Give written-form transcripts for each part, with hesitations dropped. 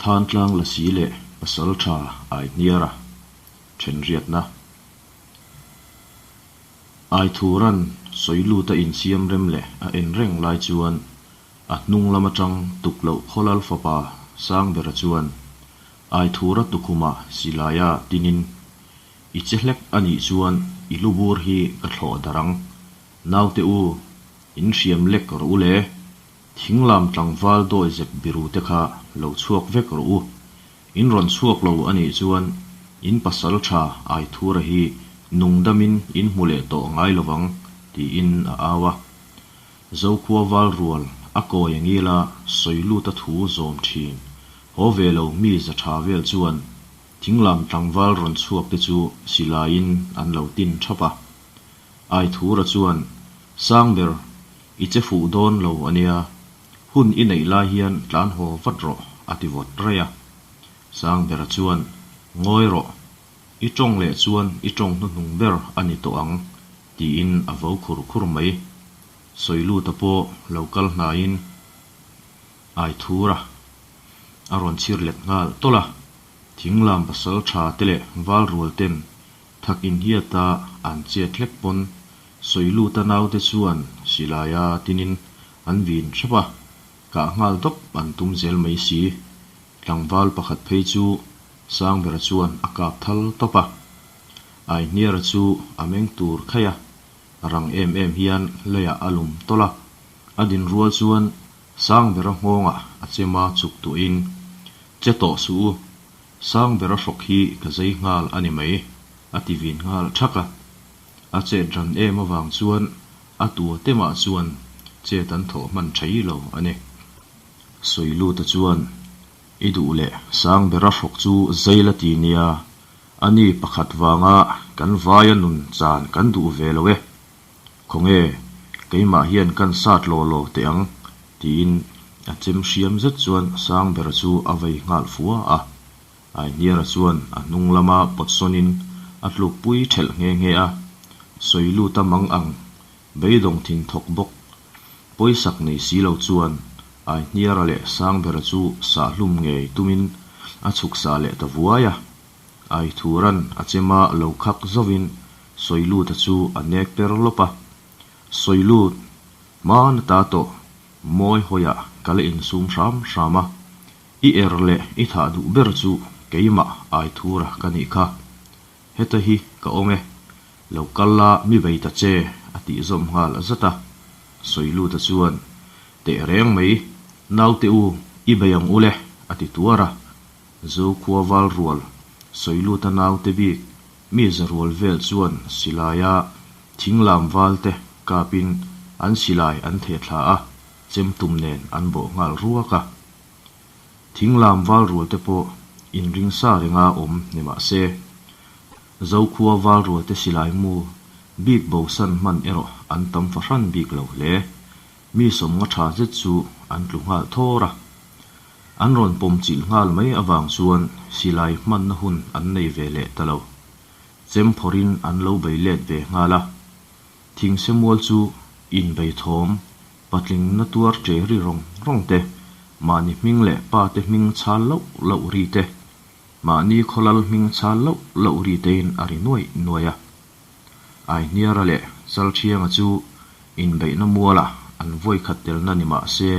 Thantlang Lasi leh Pasaltha Aihniara thenriatna. Aithura'n Sawiluta insiam rem leh a en reng lai chuan a hnung lam atang tukloh khawlal fapa Sangbera chuan Aithura tukhuma silaia tinin, I che hlek a nih chuan i lubur hi ka thlawh darh ang. Naute u, in hriam lek rawh u le. Thinglam tlangval dawi zep biru te kha lo chhuak vek rawh u. In rawn chhuak lo a nih chuan in pasal tha Aithura hi nungdamin in hmu leh tawh ngai lovang, tiin a au a. Zokhua val rual a kawi a ngila sawi lut a thu zawm thin. Haw ve lo mi za tha vel chuan thinglam tlangval rawn chhuak te chu silaiin an lo tin thap a. Aithura chuan, Sangber, i che fuh dawn lo a nia, hun i neih lai hian tlan haw vat rawh, a ti vawt raih a. Sangbera chuan, Ngawi rawh, i tawng leh chuan i tawng hnuhnung ber a ni tawh ang, tiin a vo khur khur mai. Sawiluta pawh lo kal hnaiin Aithura a rawn chhir let nghal tawlh a, thinglam pasal tha te leh valrual ten Thak inhiata an chet hlek pawn Sawiluta naute chuan silaia tinin an vin hrep a, kah nghal dawp an tum zel mai si. Tlangval pakhat phei chu Sangbera chuan a kap thal tawp a. Aihniara chu a meng tur khaih a, rang em em hian leiah a lum tawlh a. A din rual chuan Sangbera nghawngah a chema chuk tuahin, Che tawh suh u, Sangbera hrawk hi ka zei nghal a ni mai, a ti vin nghal thak a. A chet ran em avang chuan a tua te mah chuan chet an thawh hman thei lo a ni. Sawiluta chuan, I duh leh Sangbera hrawk chu zei la ti nia, a ni pakhat vanga kan vaia nun chan kan duh ve lo e. Khawnge, keimah hian kan sat law law teh ang, tiin a chem hriam zet chuan Sangbera chu a vei nghal fua a. Aihniara chuan a hnung lama pawt sawnin a tlukpui thelh nghe nghe a, sawi lut a mang ang beidawng thin thawk bawk. Pawisak nei si lo chuan Aihniara leh Sangbera chu sahhlum ngei tumin a chhuk sah leh ta vuai a. Aithuran a chema lo khak zovin Sawiluta chu a nek per lawp a. Sawilut, hmana ta tawh mawi hawiah ka la insum hram hram a, i er leh i thah duh ber chu keimah Aithura ka nih kha. Heta hi ka awm e, lo kal la mi bei ta che a tih zawm nghal zat a. Sawiluta chuan, Teh reng mai, naute u, i bei ang ule a ti tuar a. Zokhua val rual, Sawiluta naute bik, mi za rual vel chuan silaia thinglam valte kapin an silai an theh thla a, chemtum nen an bawh nghal ruak a. Thinglam val rualte pawh inring sa renga awm ni mah se, Zokhua val rualte silai mu bik bosan hman erawh an tam fahran bik lo hle. Mi sawmnga tha zet chu an tlu nghal thawr a. An rawn pawm chilh nghal mai avang chuan silai hmanna hun an nei ve leh ta lo. Chem phawrhin an lo bei let ve nghal a. Thingse mual chu inbei thawm, patling na tuar che ri rawng rawng te, mahni hming leh pa te hming chhal loh loh ri te, mahni khawlal hming chhal loh loh ri tein a ri nuaih nuaih a. Aihniara leh Chalthianga chu inbeihna mualah an vawi khat telna ni mah se,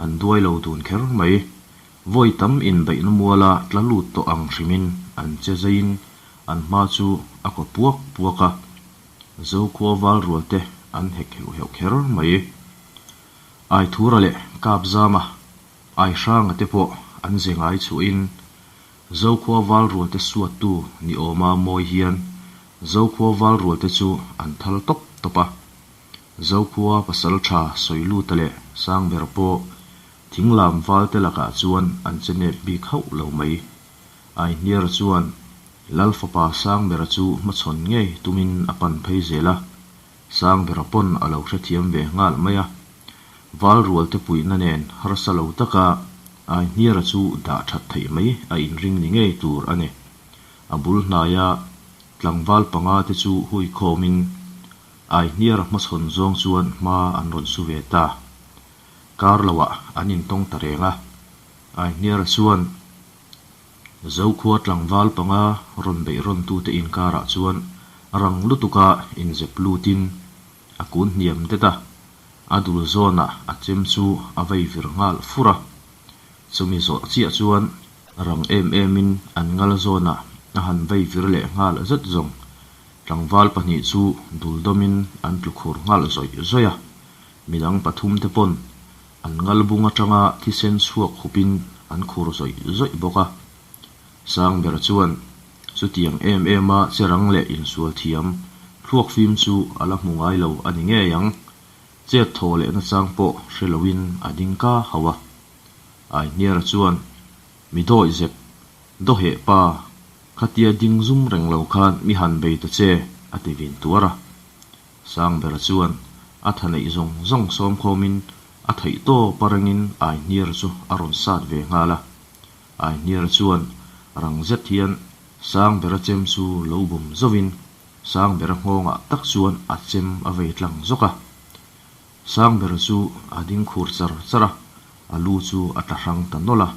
an duai lo dun kher mai. Vawi tam inbeihna muala tla lut tawh ang hrimin an che zeiin an hma chu a kaw puak puak a, Zokhua val rualte an hek heuh heuh kher mai. Aithura leh Kapzama, Aihranga te pawh an ze ngai chhuahin Zokhua val rualte suattu ni awma mawi hian Zokhua val rualte chu an thal tawp tawp a. Zokhua pasal tha Sawiluta leh Sangbera pawh thinglam valte lakah chuan an che nep bik hauh lo mai. Aihniara chuan Lal fapa Sangbera chu hmachhawn ngei tumin a pan phei zel a, Sangbera pawn a lo hrethiam ve nghal mai a. Val rualte puihna nen harsa lo taka Aihniara chu dah that theih mai a inring ni ngei tur a ni. A bul hnaia tlangval panga te chu hui khawmin Aihniara hmachhawn zawng chuan hma an rawn su ve ta. Kar loah an intawng ta reng a. Aihniara chuan. Zokhua tlangval panga rawn beih rawntute inkarah chuan rang lutuka inzep lutin a kun hniam det a, a dul zawnah a chem chu a vei vir nghal fur a. Chumi zawh chiah chuan rang em emin an ngal zawnah a han vei vir leh nghal zet zawng. Tlangval pahnih chu dul dawmin an tlu khur nghal zawih zawih a, midang pathumte pawn an ngal bung atanga thisen chhuak hupin an khur zawih zawih bawk a. Sangbera chuan chutiang em ema che rang leh insual thiam thluak fim chu a la hmu ngai lo a ni ngei ang. Chet thaw leh nachang pawh hre loin a ding ka hauh a. Aihniara chuan mi dawih zep dawheh pa khatia ding zum reng lo khan mi han bei ta che a ti vin tuar a. Sangbera chuan a tha neih zawng zawng sawmkhawmin a theih tawp a rengin Aihniara chu a rawn sat ve nghal a. Aihniara chuan rang zet hian Sangbera chem chu lo bum zauhin Sangbera nghawngah tak chuan a chem a vei tlang zawk a. Sangbera chu a ding khur char char a, a lu chu a tla hrang ta nawlh a.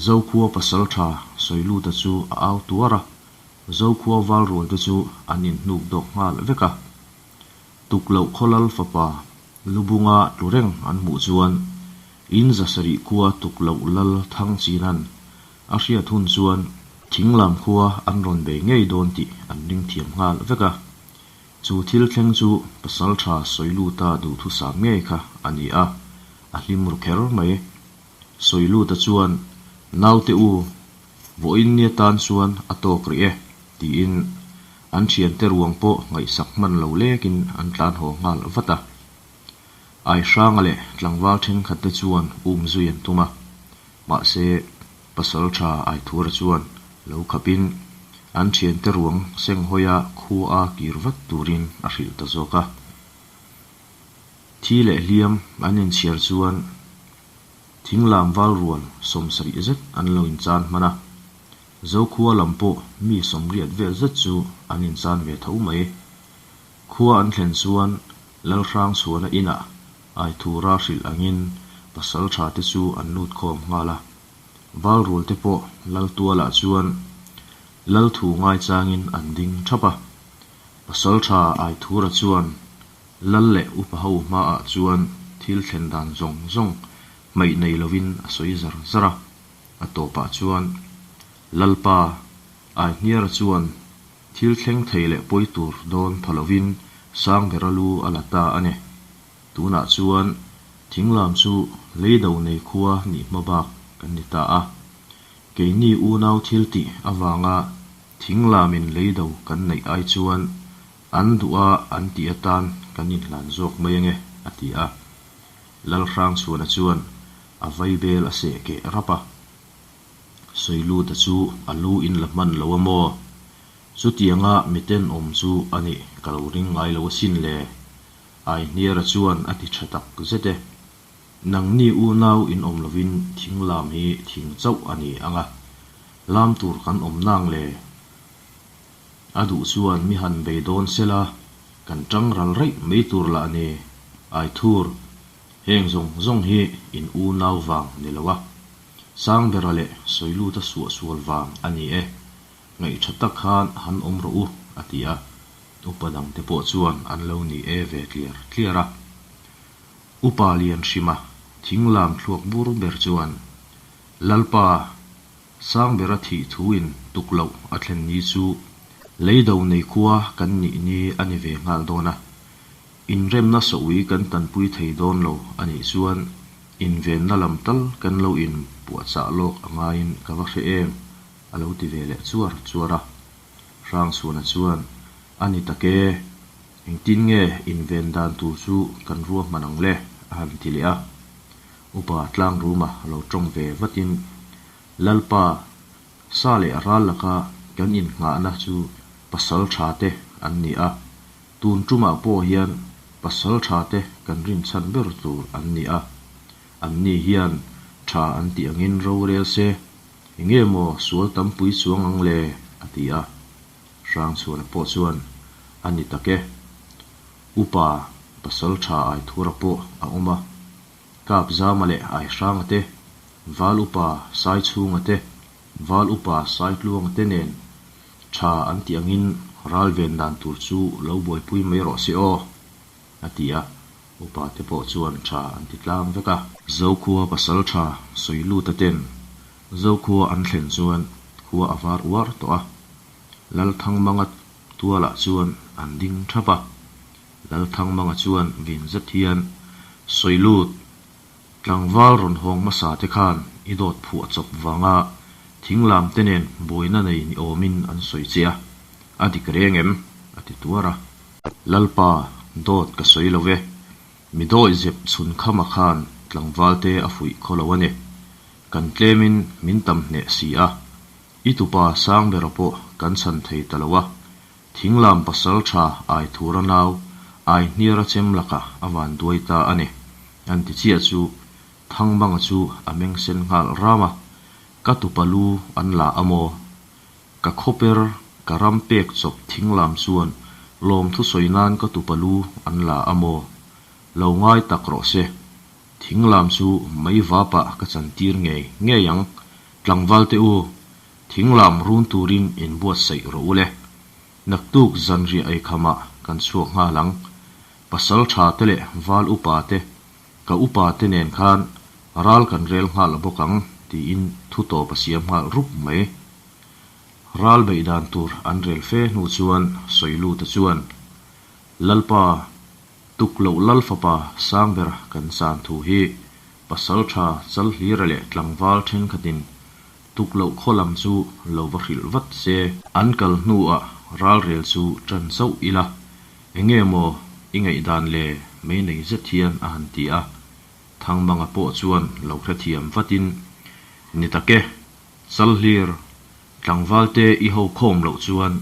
Zokhua pasaltha Sawiluta chu a au tuar a, Zokhua valrualte chu an inhnuk dawk nghal vek a. Tukloh khawlal fapa Lubunga tlu reng an hmuh chuan in zasarih khua Tukloh lal Thangchinan a hriat hun chuan Thinglam khua an rawn bei ngei dawn tih an ring thiam nghal vek a. Chu thil thleng chu pasaltha Sawiluta duhthusam ngei kha a ni a, a hlim ru kher mai. Sawiluta chuan, Naute u, vawiin nia tan chuan a tawk rih e, tiin an thiante ruang pawh ngaihsak hman lo lekin an tlan haw nghal vat a. Aihranga leh tlangval thenkhatte chuan um zui an tum a, mahse pasaltha Aithura chuan lo khapin an thiante ruang senghawia khua a kir vat turin a hrilh ta zawk a. Thi leh hliam an inchhiar chuan thinglam val rual sawmsarih zet an lo inchan hman a, Zokhua lam pawh mi sawmriat vel zet chu an inchan ve tho mai. Khua an thlen chuan Lalhrangchhuana inah Aithura hrilh angin pasaltha te chu an lut khawm nghal a. Valrual te pawh Laltualah chuan Lalthu ngaichangin an ding thap a. Pasaltha Aithura chuan Lal leh upa ho hmaah chuan thil thlen dan zawng zawng hmaih nei lovin a sawi zar zar a. A tawpah chuan Lalpa Aihniara chuan thil thleng thei leh pawi tur dawn pha lovin Sangbera lu a la ta a ni. Tunah chuan Thinglam chu leido nei khua nih hma bak kan ni ta a. Keini unau thil tih avanga Thinglamin leido kan neih ai chuan an duh a an tih atan kan inhlan zawk mai ange, a ti a. Lalhrangchhuana chuan a vaibel a seh keh rap a. Sawiluta chu a lu in la hman lo a maw? Chutianga miten awm chu a nih ka lo ring ngai lo asin le. Aihniara chuan a ti tha tak zet e. Nangni unau in awm lovin thing lam hi thing chauh a ni ang a, lam tur kan awm nang le. A duh chuan mi han bei dawn sela, kan tang ral raih mai tur lah a ni. Aithur, heng zawng zawng hi in unau vang ni lo a, Sangbera leh Sawiluta suahsual vang a ni e. Ngaihṭha tak khan han awm rawh u, a ti a. Upa dangte pawh chuan an lo ni e ve tliar tliar a. Upa Lianhrima thinglam thluak bur ber chuan, Lalpa, Sangbera thih thuin tuk loh a thlen ni chu leido nei khua kan nih ni a ni ve nghal dawn a. Inremna sawi kan tanpui thei dawn lo a nih chuan invenna lam tal kan lo in puahchah lawk a ngaiin ka va hre em, a lo ti ve leh chuar chuar a. Hrangchhuana chuan, A ni tak e, engtin nge inven dan tur chu kan ruahman ang le? a han ti leh a. Upa Tlangruma a lo tawng ve vatin, Lalpa, sa leh ral laka kan innghahna chu pasal tha te an ni a, tun tumah pawh hian pasal tha te kan rinchhan ber tur an ni a. Anni hian tha an tih angin rorel se, Enge maw sual tampui chuang ang le? a ti a. Hrangchhuana pawh chuan, A ni tak e. Upa pasal tha Aithura pawh a awm a. Kapzama leh Aihranga te, Val upa Saichhunga te, Val upa Saitluanga te nen tha an tih angin ral ven dan tur chu lo buaipui mai rawh se aw, a ti a, upa te pawh chuan tha an ti tlang vek a. Zokhua pasal tha Sawiluta ten Zokhua an thlen chuan khua a var uar tawh a, Lalthangmanga tualah chuan an ding thap a. Lalthangmanga chuan vin zet hian, Sawilut, tlangval rawn hawng hmasa te khan i dawt phuah chawp vanga thinglam te nen buaina nei ni awmin an sawi che a, a dik reng em? a ti tuar a. Lalpa, dawt ka sawi lo ve. Mi dawi zep chhun khama khan tlangval te a fuih khaw lo a ni. Kan tlemin min tam hneh si a, i tupa Sangbera pawh kan chhan thei ta lo a, Thinglam pasal tha Aithura nau Aihniara chem lakah a van duai ta a ni, an ti chiah chu Thangbanga chu a meng sen nghal ram a, Ka tupa lu an la a maw? Ka khawper ka ram pek chawp Thinglam chuan lawmthu sawi nan ka tupa lu an la a maw? Lo ngai tak rawh se. Thinglam chu mei vapah ka chantir ngei ngei ang. Tlangval te u, Thinglam run turin inbuatsaih rawh u le. Naktuk zanriah eikhamah kan chhuak nghal ang. Pasal tha te leh val upa te, ka upa te nen khan ral kan rel nghal bawk ang tiin thu tawp a siam nghal rup mai. Ral beih dan tur an rel fe hnu chuan Sawiluta chuan, Lalpa, tuk loh Lal fapa Sangbera kan chan thu hi pasal tha Chalhlira leh tlangval thenkhatin Tuk loh khaw lam chu lo va hrilh vat se. An kal hnuah ralrel chu ṭan chauh ila, enge maw i ngaihdan le mei nei zet hian a han ti a. Thangmanga pawh chuan lo hrethiam vatin, Ni tak e, Chalhlir, tlangvalte i ho khawm loh chuan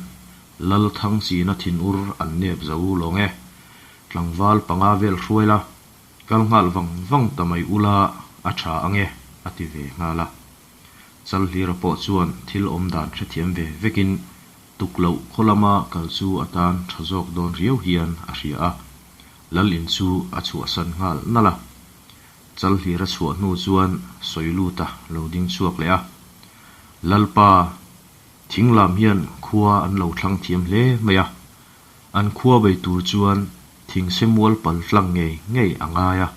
Lal Thangchina thinur an nep zo lawng e. Tlangval panga vel hruai la, kal nghal vang vang ta mai ula a ṭha ange, a ti ve nghal a. Chalhlira pawh chuan thil awm dan hrethiam ve vekin tuk loh khaw lama kal chu a tan tha zawk dawn riau hian a hria a, Lal in chu a chhuahsan nghal nalh a. Chalhlira chhuah hnu chuan Sawiluta lo ding chhuak leh a, Lalpa, thinglam hian khua an lo thlang thiam hle mai a, an khua bei tur chuan thingse mual pal tlang ngei ngei a ngai a.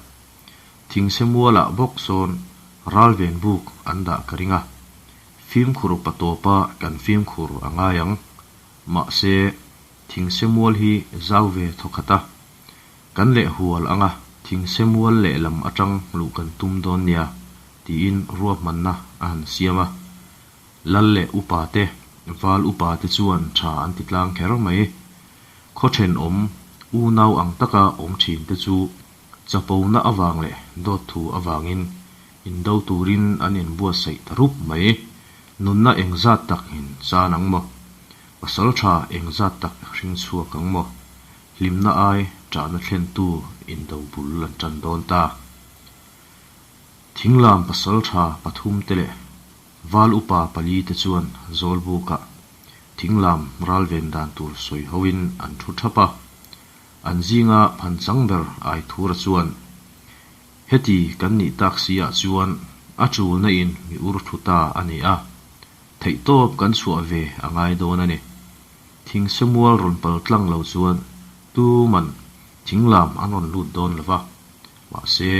Thingsemualah bawk sawn ralven buk an dah ka ring a, fimkhur pa tawpa kan fimkhur a ngai ang. Mahse, Thingsemual hi zau ve thawkhat a, kan leh hual ang a, Thingsemual lehlam atang luh kan tum dawn nia, tiin ruahmanna a han siam a. Lal leh upa te, val upa te chuan tha an ti tlang kher mai. Khaw thenawm, unau ang taka awm thin te chu Chapona avang leh dawt thu avangin indo turin an inbuatsaih ta rup mai. Nunna engzat tak in chan ang maw? Pasal tha engzat tak hring chhuak ang maw? Hlimna ai ṭahna thlentu indo bul an ṭan dawn ta. Thinglam pasal tha pathum te leh val upa pali te chuan Zawlbukah thinglam ralven dan tur sawi hoin an thu ṭhap a. An zinga phanchang ber Aithura chuan, Heti kan nih tak si ah chuan a chulna in mi ur thu ta a ni a, theihtawp kan chhuah ve a ngai dawn a ni. Thingsemual rawn pal tlang lo chuan tuman thinglam an rawn lut dawn lo va, mahse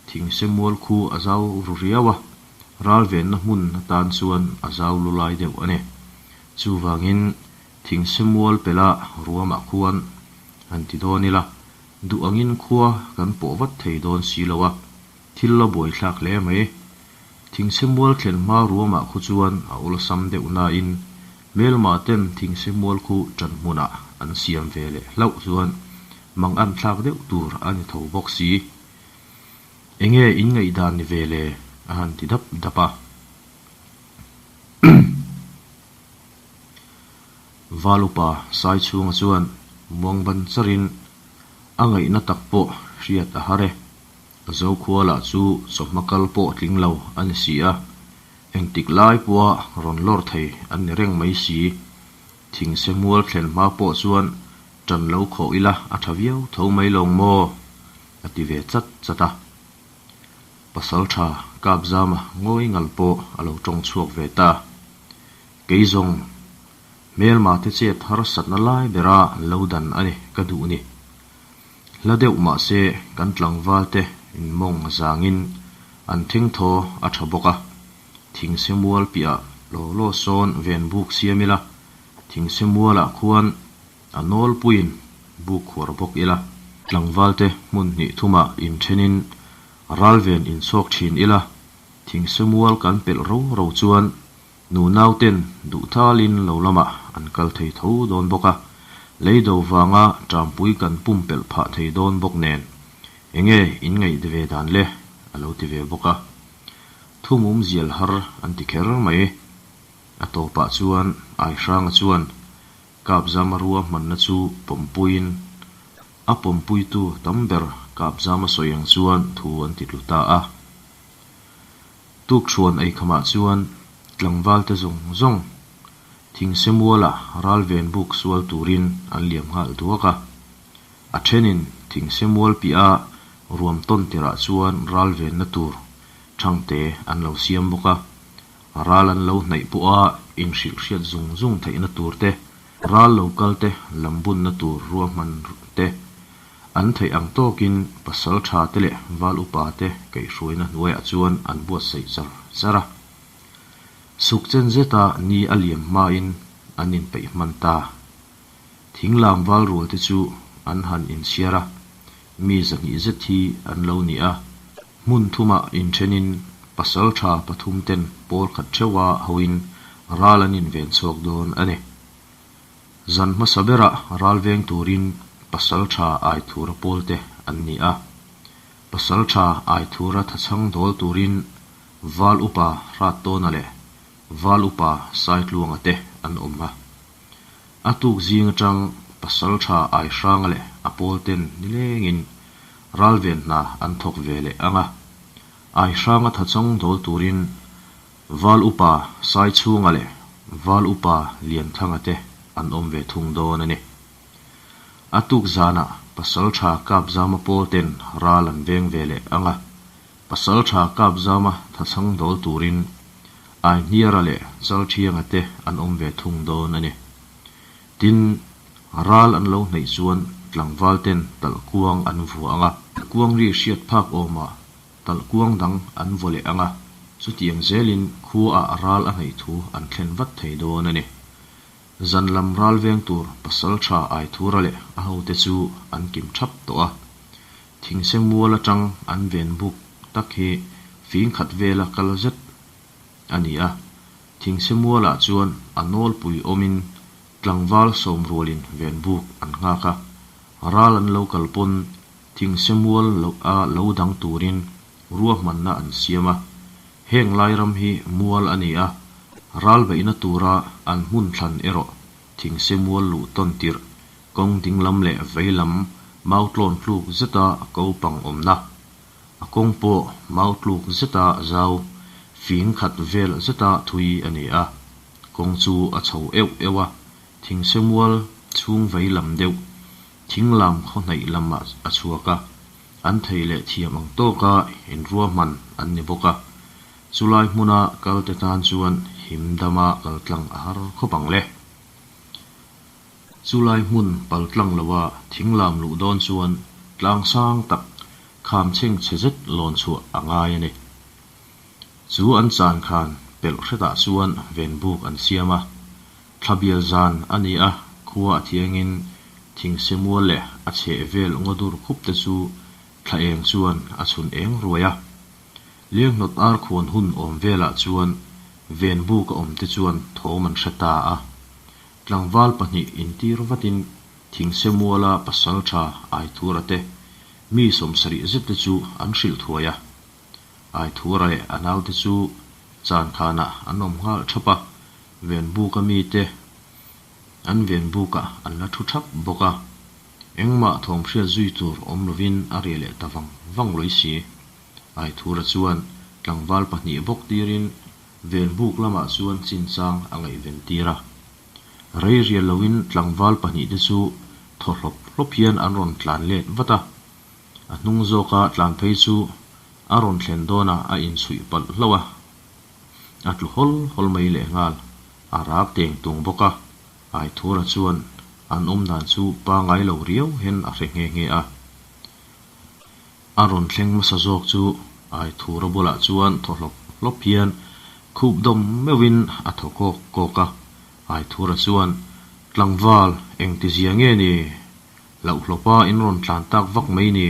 thingsemual khu a zau ru riau a, ralvenna hmun atan chuan a zau lu lai deuh a ni. Chuvangin Thingsemual pela ruamah khuan han ti dawn ila, duh angin khua kan pawh vat thei dawn si lo a, thil la buaithlak hle mai. Thingsemual thlen hma ruamah khu chuan a awlsam deuh nain hmelma ten Thingsemual khu ṭan hmunah an siam ve leh hlauh chuan mang an thlak deuh tur a ni tho bawk si. Enge in ngaihdan ni ve le? a han ti dap dap a. Valupa sai chhunga chuan muangban charin a ngaihna tak pawh hriat a har e. Zokhua lah chu chawhma kal pawh tling lo a ni si a, engtik lai pawha rawn lawr thei an ni reng mai si. Thingse mual thlen hma pawh chuan ṭan lo khawh ila a ṭha viau tho mai lawng maw? a ti ve chat chat a. Pasalṭha Kapzama ngawi ngal pawh a lo ṭawng chhuak ve ta. Kei zawng, hmelma te chet harsatna lai bera lo dan a ni ka duh ni. Hla deuh mahse kan tlangval te in mawng zangin an thengthaw a tha bawk a, thingse mual piah law law sawn ven buk siam ila, thingse mualah khuan a nawlpuiin buk khuar bawk ila. Tlangval te hmun hnih thumah inthenin ralven inchhawk thin ila, thingse mual kan pelh ro ro chuan Nunau ten duh thalin lo lamah an kal thei tho dawn bawk a, lei do vanga ṭampui kan pumpelh phah thei dawn bawk nen, enge in ngaih ve dan le? a lo ti ve bawk a. Thumum zial har an ti kher mai. A tawpah chuan Aihranga chuan Kapzama ruahmanna chu pawmpuiin a pawmpuitu tam ber Kapzama sawi ang chuan thu an ti tlu ta a. Tukṭhuan eikhamah chuan tlangvalte zawng zawng Thingsemuala ralven buk sual turin an liam nghal duak a. A ṭhenin Thingsemual piah a ruam tawn tirah chuan ralvenna tur ṭhangte an lo siam bawk a. Ral an lo hnaih pawha inhrilhhriat zung zung theihna tur te, ral lo kalte lambunna tur ruahman te, An theih ang tawkin pasal tha te leh val upa te kaihhruaina hnuaiah chuan an buatsaih char char a. Suk chen zeta ni a liam hmain an inpeih hman ta. Thinglam val rual te chu an han inchhiar a, mi 200 zet hi an lo ni a. Hmun thumah inthenin pasal tha pathum ten pawl khat theuha hoin ral an inven chhuak dawn a ni. Zan hmasa berah ral veng turin Pasaltha Aithura pawlte an ni a. Pasaltha Aithura thachhang dawl turin Val Upa Hrattawna leh Val Upa Saitluanga te an awm a. A tuk zing atang Pasaltha Aihranga leh a pawlten nilengin ralven hna an thawk ve leh ang a. Aihranga thachhang dawl turin Val Upa Saichhunga leh Val Upa Lianthanga te an awm ve thung dawn a ni. A tuk zanah Pasaltha Kapzama pawl ten ral an veng ve leh ang a, Pasaltha Kapzama thachhang dawl turin Aihniara leh Chalthianga te an awm ve thung dawn a ni. Tin, ral an lo hnaih chuan tlangval ten talhkuang an vua ang a. Kuang ri hriat phak awmah Talhkuang dang an vaw leh ang a, chutiang zelin khuaah ral a hnaih thu an thlen vat thei dawn a ni. Zan lam ral veng tur Pasaltha Aithura leh a hote chu an kim thap tawh a. Thingse mual atang an ven buk tak hi fing khat vela kal zet a ni a. Thingse mualah chuan a nawlpui awmin tlangval sawmrualin ven buk an nghak a, ral an lo kal pawn Thingsemual loh a lo dang turin ruahmanna an siam a, heng lai ram hi mual a ni a, ral beihna tura an hmun thlan erawh Thingsemual luh tawn tirh kawng dinglam leh veilam mau tlawn tluk zeta ko pang awmna, a kawng pawh mau tluk zeta zau fing khat vel zeta thui a ni a, kawng chu a chho euh euh a, Thingsemual chhung veilam deuh Thing lam khaw hnaih lamah a chhuak a, an thei leh thiam ang tawka inruahman an ni bawk a, chulai hmuna kalte tan chuan him dama kal tlang a har khawp ang le. Chulai hmun pal tlang loa thing lam luh dawn chuan tlang sang tak kham chheng chhe zet lawn chhuah a ngai a ni. Chu an chan khan pelh hretah chuan ven buk an siam a, Thlabial zan a ni a, khua a thiangin thingse mual leh a chheh vel ngaw dur khup te chu thla eng chuan a chhun eng ruai a. Lianghnawt ar khuan hun awm velah chuan ven buk a awm te chuan thawm an hre ta a. Tlangval pahnih intir vatin thingse muala pasaltha Aithura te mi 70 zet te chu an hrilh thuai a. Aithura leh a naute chu chankhanah an awm nghal thap a. Venbuka mite an venbukah an la thu thap bawk a, engmah thawm hriat zui tur awm lovin a reh leh ta vang vang lawi si. Aithura chuan tlangval pahnih bawk tirin venbuk lamah chuan chinchang a ngaihven tir a. Rei rial loin tlangval pahnihte chu thaw hlawp hlawp hian an rawn tlan let vat a, a hnung zawka tlan phei chu A rawn thlen dawnah a inchhuih palh hlauh a, a tlu hawl hawl mai lehnghal. A rak teng tung bawk a, Aithura chuan an awm dan chu pangai lo riau hian a hre nghe nghe a. A rawn thleng hmasa zawk chu Aithura bulah chuan thaw hlawp hlawp hian khup dawm meuhin a thaw kawk kawk a. Aithura chuan, Tlangval, engtizia nge ni? Hlauhhlawpa in rawn tlan tak vak mai ni?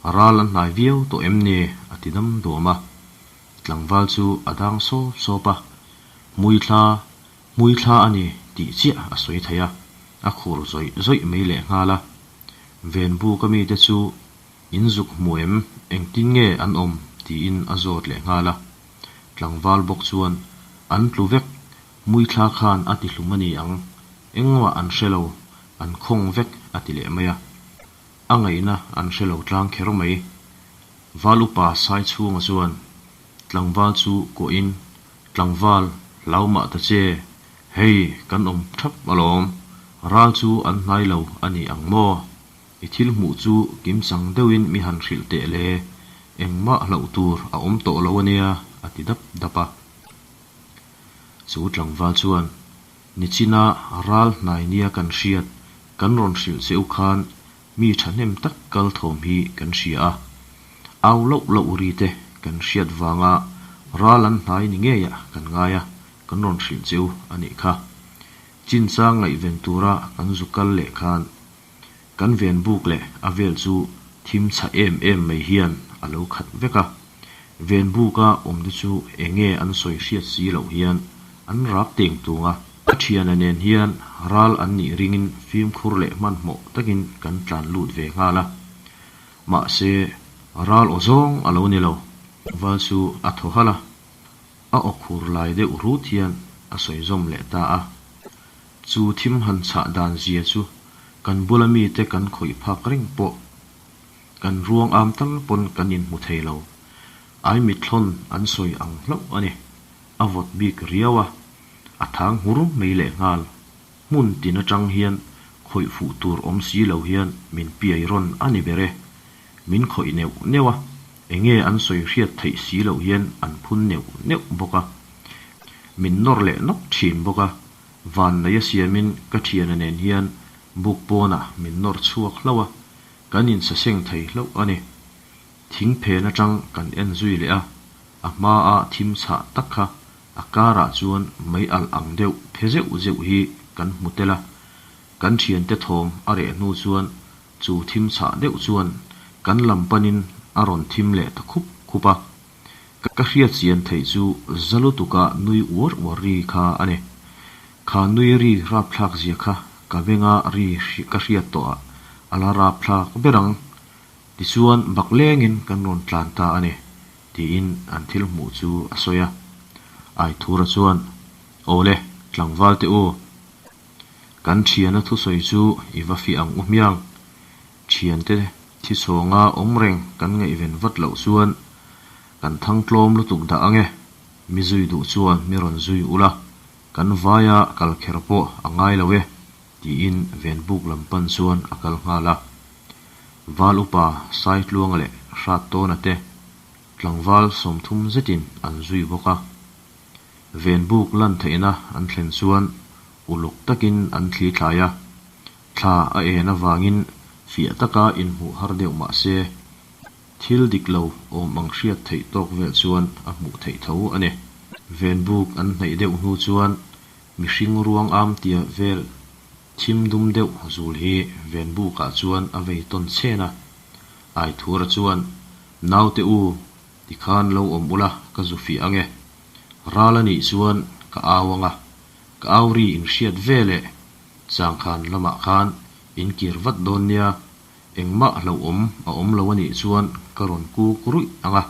Ral an hnai viau tawh em ni? a ti dam duam a. Tlangval chu a dang sawp sawp a, Hmuithla, hmuithla a ni tih chiah a sawi thei a, a khur zawih zawih mai lehnghal a. Venbu ka mite chu in zuk hmu em, engtin nge an awm? tiin a zawt lehnghal a. Tlangval bawk chuan, An tlu vek, hmuithla khan a ti hlum a ni ang, engmah an hre lo, an khawng vek a ti leh mai a. A ngaihna an hre lo tlang kher mai. Val upa Saichhunga chuan tlangval chu kuahin, Tlangval, hlau mah ta che, hei kan awm thap alawm, ral chu an hnai lo a ni ang maw? I thil hmuh chu kimchang deuhin mi han hrilh teh le, engmah hlauh tur a awm tawh lo a nia, a ti dap dap a. Chu tlangval chuan, Nichina ral hnai nia kan hriat, kan rawn hrilh che u khan mi thahnem tak kal thawm hi kan hria a. Au loh loh ri te kan hriat vanga ral an hnai ni ngeiah kan ngai a, kan rawn hrilh che u a nih kha. Chinchang ngaihven tura kan zu kal leh khan kan ven buk leh a vel chu thim chhah em em mai hian a lo khat vek a. Ven buka awmte chu enge an sawi hriat si loh hian an rak teng tung a. Ka thiana nen hian ral an nih ringin fimkhur leh hmanhmawh takin kan tlan lut ve nghal a. Mahse, ral aw zawng a lo ni lo. Val chu a thaw halh a, a aw khur lai deuh rut hian a sawi zawm leh ta a. Chu thim han chhah dan zia chu kan bula mite kan khawih phak reng pawh kan ruang am tal pawn kan inhmu thei lo. Ai mithlawn an sawi ang hlauh a ni. A vawt bik riau a, a thang nghur mai lehnghal. Hmun tin atang hian khawih fuh tur awm si lo hian min piai rawn a ni ber e. Min khawih neuh neuh a, enge an sawi hriat theih si loh hian an phun neuh neuh bawk a. Min nawr leh nawk thin bawk a, van nei a siamin ka thiana nen hian buk pawnah min nawr chhuak hlauh a, kan insaseng thei hlauh a ni. Thing phen atang kan en zui leh a, a hmaa thim chhah tak kha A karah chuan mei alh ang deuh phe zeuh zeuh hi kan hmu tel a, kan thiante thawm a reh hnu chuan chu thim chhah deuh chuan kan lam panin a rawn thim leh ta khup khup a. Ka hriat chian theih chu za lutuka nui uar uar ri kha a ni. Kha nui ri rapthlak zia kha ka benga ri ka hriat tawh ah a la rapthlak ber ang. Tichuan bak lengin kan rawn tlan ta a ni. Tiin an thil hmuh chu a sawi a. Aithura chuan, Awle, tlangval te u, kan thiana thusawi chu i va fiah ang u hmiang. Thiante thi chhawnga awm reng kan ngaihven vat loh chuan kan thang tlawm lutuk dah ang e. Mi zui duh chuan mi rawn zui ula, kan vaia kal kher pawh a ngai lo e, tiin Venbuk lam pan chuan a kal nghal a. Val upa Saitluanga leh Hrattawna te tlangval 30 zetin an zui bawk a. Venbuk lan theihna an thlen chuan uluk takin an thli thlai a, thla a en avangin fiah taka inhmuh har deuh mah se, thil dik lo awm ang hriat theih tawk vel chuan a hmuh theih tho a ni. Venbuk an hnaih deuh hnu chuan mihring ruang am tia vel Thim dum deuh zul hi Venbukah chuan a vei tawn chhen a. Aithura chuan, Naute u, tikhan lo awm ula ka zu fiah ange. Ral a nih chuan ka au anga, ka au ri in hriat ve leh changkhan lamah khan in kir vat dawn nia, engmah hlauhawm a awm lo a nih chuan ka rawn kuk ruih anga,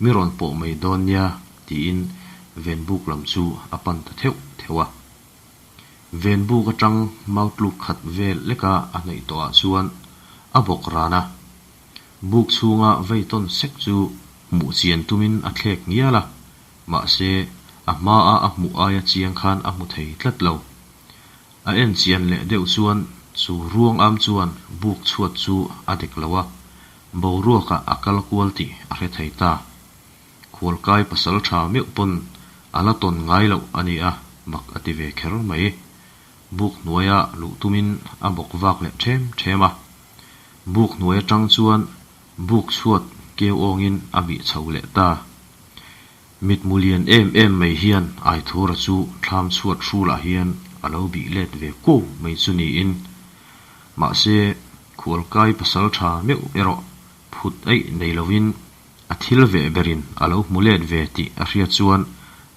mi rawn pawh mai dawn nia, tiin Venbuk lam chu a pan ta theuh theuh a. Venbuk atang mautluk khat vel leka a hnaih tawhah chuan a bawk ran a. Buk chhunga vei tawn sek chu hmuh chian tumin a thlek ngial a, mahse a hmaa a hmuh aia chiang khan a hmu thei tlat lo. A en chian leh deuh chuan chu ruang am chuan buk chhuat chu a dek lo a. Boruakah a kal kual tih a hre thei ta. Khualkai pasal tha meuh pawn a la tawn ngai loh a ni a, mak a ti ve kher mai. Buk hnuaia luh tumin a bawk vak leh ṭhem ṭhem a. Buk hnuai aṭang chuan buk chhuat keu awngin a bih chho leh ta. Mitmu lian em em mai hian Aithura chu thlam chhuat hrulah hian a lo bih let ve kuau mai chu niin. Mahse, khualkai pasal tha meuh erawh phut eih nei lovin a thil veh berin a lo hmu let ve tih a hriat chuan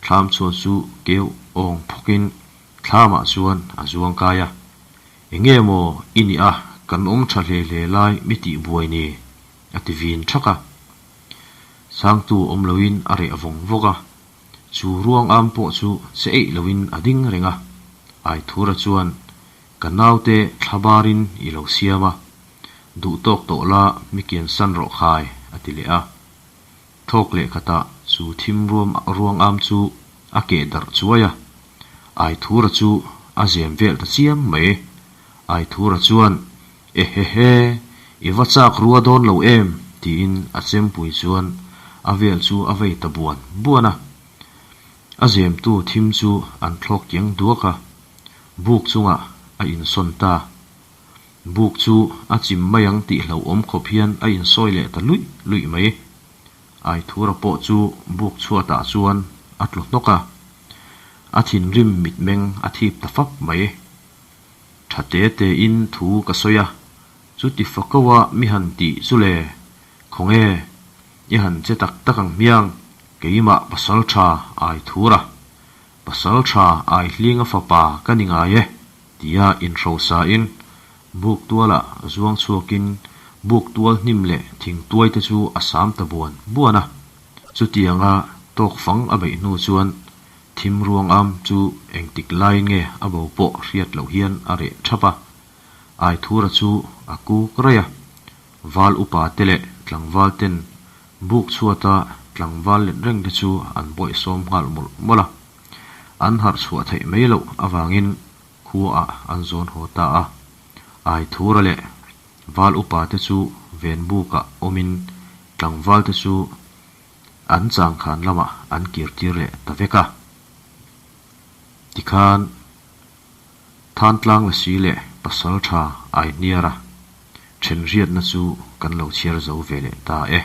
thlam chhuat chu keu awng phawkin thlamah chuan a zuang kai a. Enge maw i nih a, kan awm tha hle hle lai mi tih buai ni? a ti vin thak a. Sangtu awm loin a reh vawng vawk a, chu ruang am pawh chu che eih loin a ding reng a. Aithura chuan, Ka naute thlabarin i lo siam a, duh tawk tawh la mi kiansan rawh khai, a ti leh a. Thawk leh khatah chu thim ruam ruang am chu a keh darh chuai a, Aithura chu a zem vel ta chiam mai. Aithura chuan, Ehehe, i va chak rua dawn lo em? tiin a chempui chuan a vel chu a vei ta buan buan a. A zemtu thim chu an thlawk kiang duak a, buk chungah a insawn ta. Buk chu a chim mai ang tih hlauhawm khawp hian a insawi leh ta luih luih mai. Aithura pawh chu buk chhuatah chuan a tlu hnawk a, a thinrim mitmeng a thip ta fap mai. Tha te te in thu ka sawi a, chuti fako a mi han tih chu le, khawnge i han che tak tak ang hmiang, keimah pasal tha ai thur a, pasal tha ai hlinga fapa ka ni ngai e tia inhrosa in buk tualah zuang chhuakin buk tual hnim leh thingtuai te chu a sam ta buan buan a, chutianga tawk fang a beih hnu chuan Thim ruangam chu engtik laiin nge a bo pawh hriat loh hian a reh thap a, Aithura chu a kuk raih a, val upa te leh tlangval ten buk chhuata tlangval let reng te chu an bawihsawm nghal mawlh mawlh a, an harh chhuah theih mai loh avangin khuaah an zawn haw ta a, Aithura leh val upa te chu ven bukah awmin tlangval te chu An changkhan lamah an kir tir leh ta vek a. Tikhan Thantlang Lasi leh Pasal Tha Aihniara thenriatna chu kan lo chhiar zo ve leh ta e.